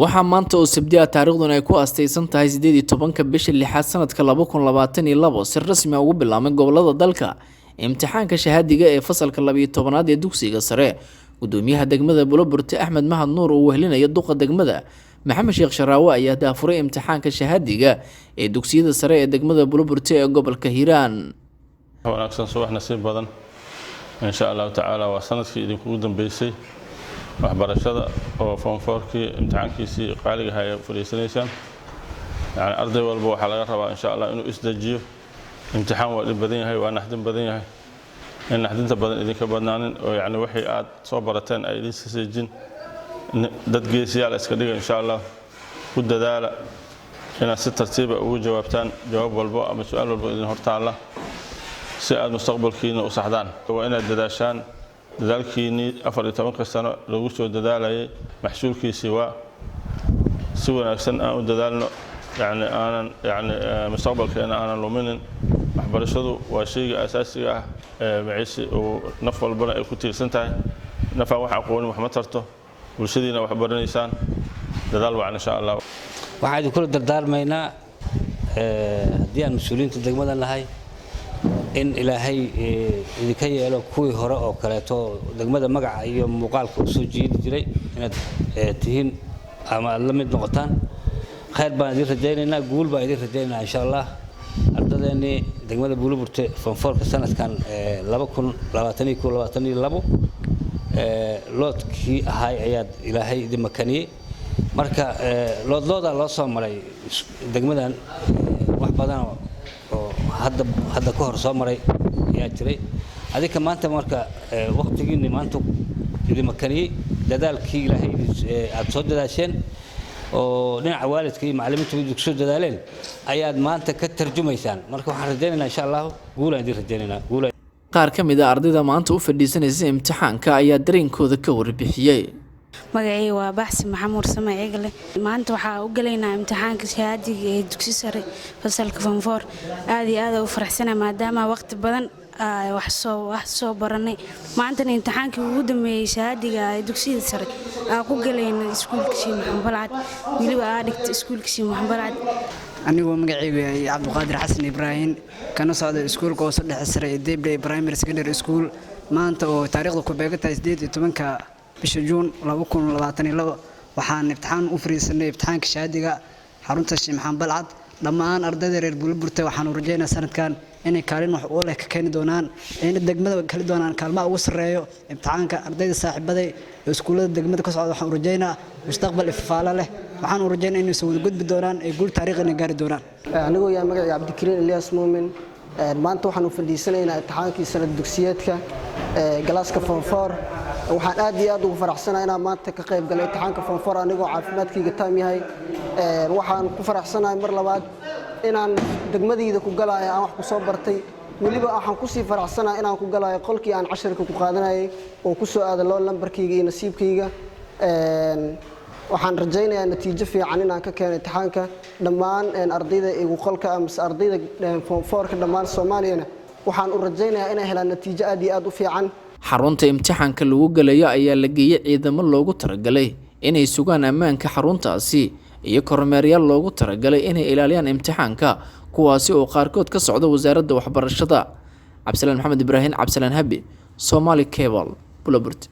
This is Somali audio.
Waxaa maanta oo Sabti ah, taariikhduna ay ku astaysan tahay 18-ka bisha lixaad sanadka 2022, si rasmi ah ugu bilaabmay gobolada dalka imtixaanka shahaadiga ee fasalka 12aad ee dugsiga sare. Gudoomiyaha degmada Buloburte, Axmed Mahad Nuur, oo wehelinaya duqa degmada Maxamed Sheekh Sharaawe, ayaa daafuray imtixaanka shahaadiga ee dugsiyada sare ee degmada Buloburte ee gobolka Hiiraan. Wanaagsan, subax nasiib badan insha Allahu tacaala. Waa sanadkii idinkugu dambeysay waxbarashada oo form fourkii imtixaankiisii qaaliga haya fadhiisanaysaan. Yani arday walba waxaa laga rabaa insha Allah inuu isdejiyo. Imtixaan waa dhib badan yahay, waa naxdin badan yahay. In naxdinta badan idinka badnaanin oo yani wixii aad soo barateen ay idin seejin. Dad geesiyaal iska dhiga insha Allah. Ku dadaala inaad si tartiiba ugu jawaabtaan jawaab walbo ama su-aal walbo idin hortaalla, si aad mustaqbalkiina u saxdaan. Waa inaad dadaashaan. Dadaalkiinnii 14-ka sano lagu soo dadaalayay maxsuulkiisii waa si wanaagsan aan u dadaalno, yani aanan yani mustaqbalkeena aanan luminin. Waxbarashadu waa shayga asaasiga ah ee maciisi uu naf walbana ay ku tiirsan tahay. Nafaan wax aqoonin wax ma tarto. Bulshadiina wax baranaysaan. Dadaal wacan insha Allah. Waxaan idinkula dardaarmaynaa, haddii aan mas-uuliyiinta degmada nahay, in Ilaahay idinka yeelo kuwii hore oo kaleeto degmada magaca iyo muuqaalka usoo jiidi jiray inaad tihiin ama aad la mid noqotaan. Khayr baan idin rajaynaynaa, guul baan idin rajaynaynaa insha Allah. Ardadeennii degmada Buuliburte, form fourka sanadkan 2021, 22, loodkii ahaay ayaad Ilaahay idin makaniyey. Marka loodloodaa loo soo maray degmadan, wax badan oo hadda hadda ka hor soo maray ayaa jiray. Adinka maanta marka waqtigiinni maanta idin makaniyey, dadaalkii Ilaahay aad soo dadaasheen oo dhinaca waalidka iyo macallimiintu idinku soo dadaaleen ayaad maanta ka tarjumaysaan. Marka waxaan rajaynaynaa insha Allahu guulaan idin rajaynaynaa, guula. Qaar ka mid a ardayda maanta u fadhiisanaysa imtixaanka ayaa dareenkooda ka warbixiyey. Magacayga waa Baxsi Maxamuud Same Cigle. Maanta waxaa u gelaynaa imtixaanka shahaadiga ee dugsi sare, fasalka form four. Aad iyo aad u faraxsana, maadaama waqti badan wax soo baranay, maantana imtixaankii ugu dambeeyey shahaadiga ee dugsiyada sare aa ku galayna iskuulka Sheekh Maxamed Balcad, weliba aa dhigta iskuulka Sheekh Maxamed Balcad. Anigoo magacaygu yahay Cabdiqaadir Xasan Ibraahim, kana socda iskuulka hoose dhexe sare ee Debley Primary Secondary School, maanta oo taariikhda ku beegan tahay 18-ka bisha Juun 2022, waxaan imtixaan u fariisanay imtixaanka shahaadiga xarunta Sheekh Maxamed Balcad. Dhammaan ardayda reer Buuliburte waxaanu rajeynaa sanadkan inay kaalin wax u leh ka keeni doonaan, ayna degmada kali doonaan kaalmaha ugu sarreeyo imtixaanka. Ardayda saaxiibaday ee iskuullada degmada ka socda waxaan u rajeynaa mustaqbal ifafaalo leh. Waxaan u rajeynaa inay soo wada gudbi doonaan ee guul taariikhina gaari doonaan. Anigoo yahay magacii Cabdikariin Eliyaas Muumin, maanta waxaanu fadhiisanaynaa imtixaankii sanad dugsiyeedka classka form four. Waxaan aad iyo aad ugu faraxsanahay inaan maanta ka qayb galay imtixaanka form four anigoo caafimaadkayga taam yahay. Waxaan ku faraxsanahay mar labaad inaan degmadayda ku galaayo aan wax ku soo bartay. Weliba waxaan kusii faraxsanahay inaan ku galaayo qolkii aan casharka ku qaadanayay oo ku soo aada loo lambarkayga iyo nasiibkayga. Waxaan rajaynayaa natiijo fiican inaan ka keeno imtixaanka. Dhammaan ardayda igu qolka amase ardayda form fourka dhammaan Soomaaliyana waxaan u rajaynayaa inay helaan natiijo aad iyo aad u fiican. Xarunta imtixaanka lagu galayo ayaa la geeyey ciidamo loogu talagalay inay sugaan ammaanka xaruntaasi iyo kormeeryaal loogu talagalay inay ilaaliyaan imtixaanka, kuwaasi oo qaarkood ka socda wasaaradda waxbarashada. Cabdisalaan Maxamed Ibraahim, Cabdisalaan Habi, Somali Cable, Buloburte.